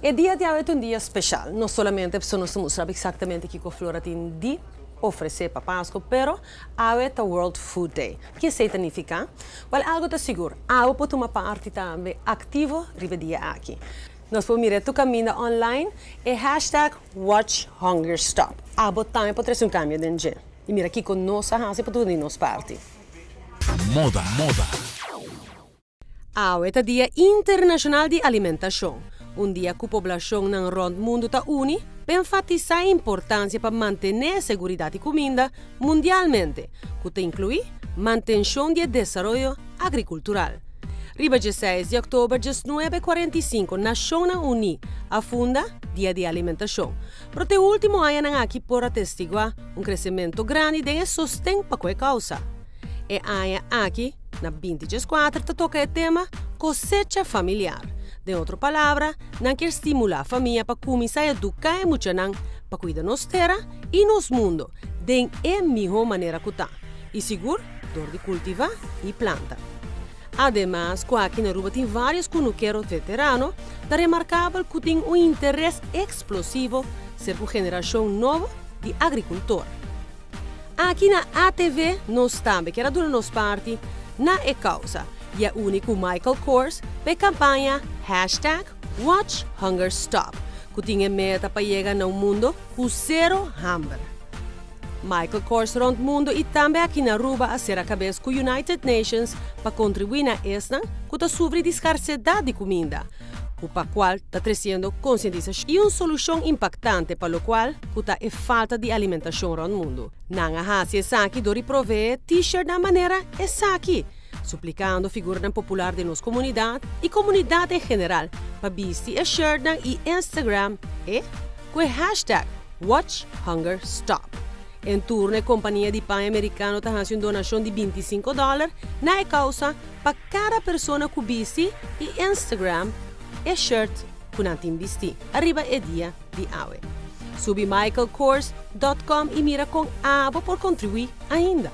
E dia di awe ta un dia special, no solamente pasobra nos ta mustra exactamente kico Flora tin di ofrece pa Pasco, pero awe ta World Food Day. Kico esey ta nifica? Wel, algo ta sigur, awe por tuma parti tambe activo riba e dia aki. Nos por mira tur caminda online e hashtag WatchHungerStop. Abo tambe por trece un cambio den dje. Y mira kico nos a haci pa duna di nos parti. Moda, moda. Awe ta Dia Internacional di Alimentacion, un dia cu poblacionnan rond mundo ta uni pa enfatisa e importancia pa mantene e seguridad di cuminda mundialmente, cu ta inclui mantencion di e desaroyo agricultural. Riba dieseis di october 1945 Nacionnan Uni a funda Dia di Alimentacion, pero te ultimo añanan aki por a testigua un crecemento grandi den e sosten pa cu e causa. E aña aki, na 2014 ta toca e tema Cosecha Familiar. Den otro palabra, nan kier stimula famia pa cuminsa educa e muchanan pa cuida nos tera y nos mundo den e miho manera cu ta, y sigur door di cultiva y planta. Ademas cu aki na Aruba tin varios cunukero veterano, ta remarcabel cu tin un interes explosivo ser cu generacion nobo di agricultor. Aki na ATV nos tambe kier a duna nos parti na e causa y a uni cu Michael Kors pa e campaña hashtag Watch Hunger Stop cu tin e meta pa yega na un mundo cu zero hamber. Michael Kors rond mundo y tambe aki na Aruba a cera cabes cu United Nations pa contribui na esnan cu ta sufri di scarcedad di cuminda, cu pa cual ta treciendo concientisacion y un solucion impactante pa locual cu ta e falta di alimentacion rond mundo. Nan a haci esaki dor di provee t-shirt na manera esaki, suplicando figuranan popular den nos comunidad y comunidad en general pa bisti e shirtnan y Instagram e cu e hashtag WatchHungerStop. En turno e compania di paña mericano ta haci un donacion di 25 dollar na e causa pa cada persona cu bisti y Instagram e shirt cu nan tin bisti ariba e dia di awe. Subi michaelkors.com y mira con abo por contribui ainda.